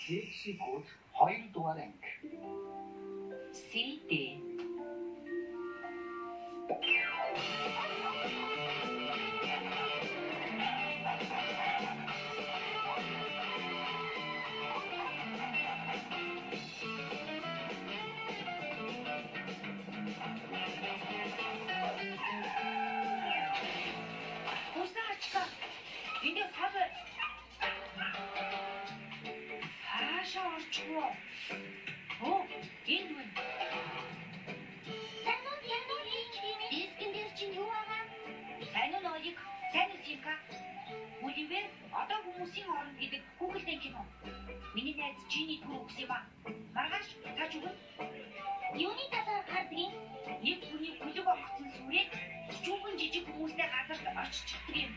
Фиксикүүд 2 дугаар анги. CD. Хурсан ачка. Эндээ сав. Хаашаа орчихвоо? Оо, энд вэ? Сайн уу, сайн уу? Дискэн дээр чинь юу байгаа? Сайн уу, Нолик? Сайн уу, Симка? Оливер одоо хүмүүсийн оронд гэдэг хүүхэлдэйн кино. Миний найз Жини түр өгсөн юм аа. Маргааш цааш өгнө. Юуны талаар гардгийг? Нэг хүний күлэг огцсон сүрээд өчүүхэн жижиг хүмүүстэй газарт оччихдаг юм.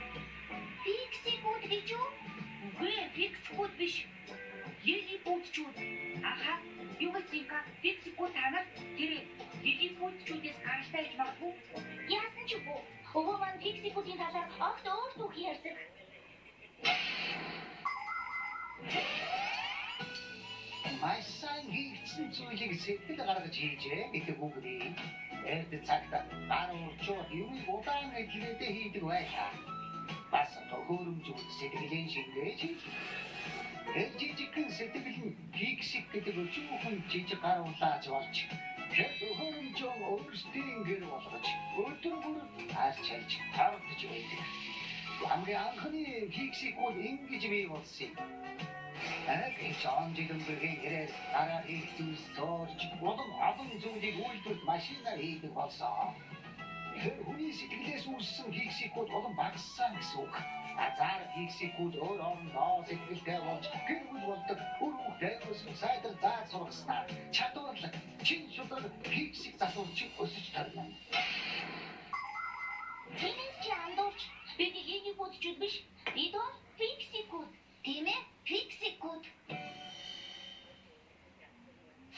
Фиксикүүд гэж юу? Үгүй ээ, фиксикүүд биш. Лилипутчүүд. Аха, юу гэж Симка? Фиксикүүд та нар тэр лилипутчүүдээс гаралтай гэж магадгүй. Яасан ч үгүй. Өвөө маань фиксикүүдийн талаар огт өөр түүх ярьдаг. Маш сайн хийгдсэн зүйлийг сэтгэл гаргаж хийжээ гэдэг үг дээ. Эрт цагт гар урчууд юмыг удаан эдлээдээ хийдэг байлаа. Бас төхөөрөмжүүд сэтгэлийн шингээж хийдэг. Тэр жижигхэн сэтгэл нь фиксик гэдэг өчүүхэн жижиг гар улааж болж тэр төхөөрөмжөө өөрсдийн гэр болгож өдөр бүр арчилж тавдж байдаг. Хамгийн анхны фиксикүүд ингэж бий болсон юм. Гэж он жилийн хэрээр дараа хийх зүйлс зөөрч улам олон зүйлийг үйлдвэрт машинаар хийдэг болсон. Тэгэхээр хүний сэтгэлээс үүссэн фиксикүүд улам багассан гэсэн үг. Азар фиксикүүд өөр орондоо сэтгэлтэй болж гэр бүл болдог, үр хүүхдээ сайдар зааж сургаснаар чадварлаг, чин шударга фиксик залуучид өсөж төрнө. Тиймээс чи андуурч бид лилипутчүүд биш. Бид бол фиксикүүд. Тийм ээ? Фиксикүүд.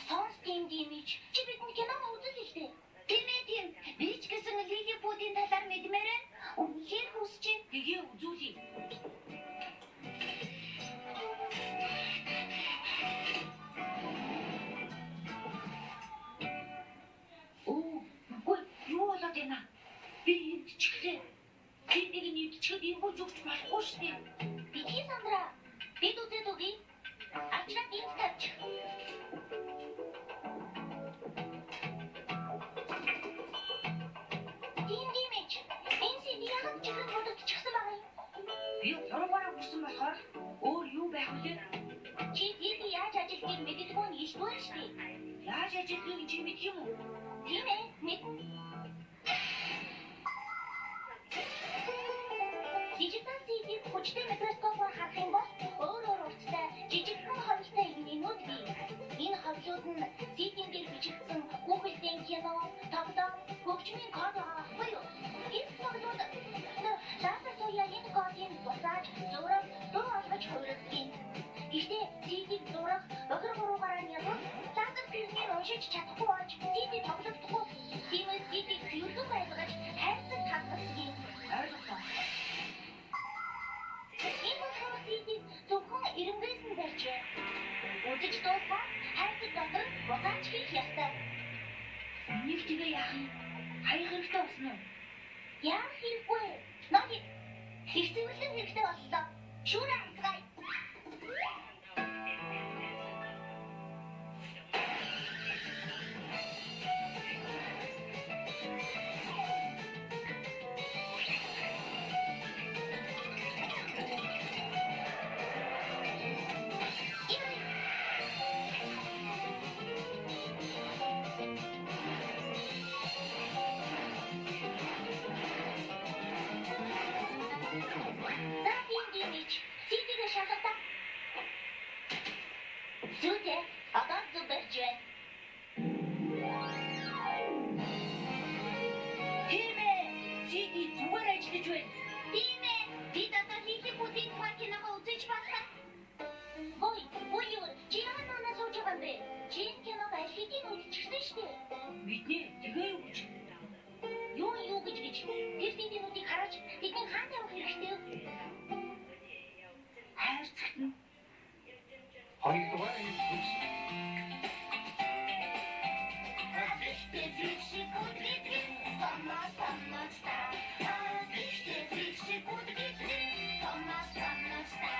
Сонс тийм димич. Чи бидэнд кино үзэл л дээ. Тийм ээ тийм. Би ч гэсэн лилипутийн талаар мэдмээр байна. Үнэхээр хүсэж байна. Тэгээ үзүүлье. Оо, үгүй юу болоод байна? Би эвдчихлээ. CD-г нь эвдчихэд эвгүйж өгч болохгүй шүү дээ. Битгий сандраа. Бид үзээд өгье. Авчраад энд тавьчих. Тийм димич. Энэ CD яагаад чихрэн бодогдчихсан байгаа юм? Би хуруугаараа хүрсэн болохоор өөр юу байх вүлээ? Чи CD яаж ажилтгийг мэддэггүй нь ишдгүй шүү дээ. Яаж ажилтгийг чи мэдэх юм уу? Тийм ээ, мэднэ. Дижитал CD-г хүчтэй микроскопоор харах юм бол өөр өөр урттай жижигхэн ховлтой игнэнүүд бий. Энэ ховлууд нь CD-н дээр бичигдсэн хүүхэлдэйн кино, тоглоом, хөгжмийн код байгаа байхгүй юу? Энэ тоглоомд лазер туяа энэ кодыг буцааж зураг, дуу олгож хувиргадаг юм. Гэхдээ CD-г зураг, бохир буруугаараа нялуул лазер тэрнийг уншиж чадахгүй болж CD тоглогдохгүй. Тиймээс CD-г цэвэрхэн байлгаж хайрцаг хадгалдаг юм. Ойлголоо. Энэ болохоор CD-г зөвхөн эрэнгээс нь барьжээ. Үзэж дуусгаад хайрцаг дотор нь буцааж хийх ёстой. Энийг тэгээ яах юм? Хаях хэрэгтэй болсон уу? Яах хэрэггүй. Ноги их цэвэрлэн хэрэгтэй боллоо. Шүүрээ хацгаая. За тийм димич. CD-г шалгадаа. Зүйтэй. Одоо зөв барьж байна. Тийм ээ. CD зүгээр ажиллаж байна. Тийм ээ. Бид одоо лилипутийн тухай киногоо үзэж болох. Хой, Оливер, чи яагаад манаа сууж байгаа юм бэ? Чи энэ киног аль хэдийн үзчихсэн шүү дээ. Мэднэ. Тэгээ юу гэж? Юу юу гэж гэж. Тэр CD-нүүдийг хараач тэдний хаана тавих хэрэгтэй вэ? Хайрцагт нь Хоёрдугаар анги төгс. Гэхдээ фиксикүүд гэдэг нь Томас Томастай. Гэхдээ фиксикүүд гэдэг нь Томас Томастай.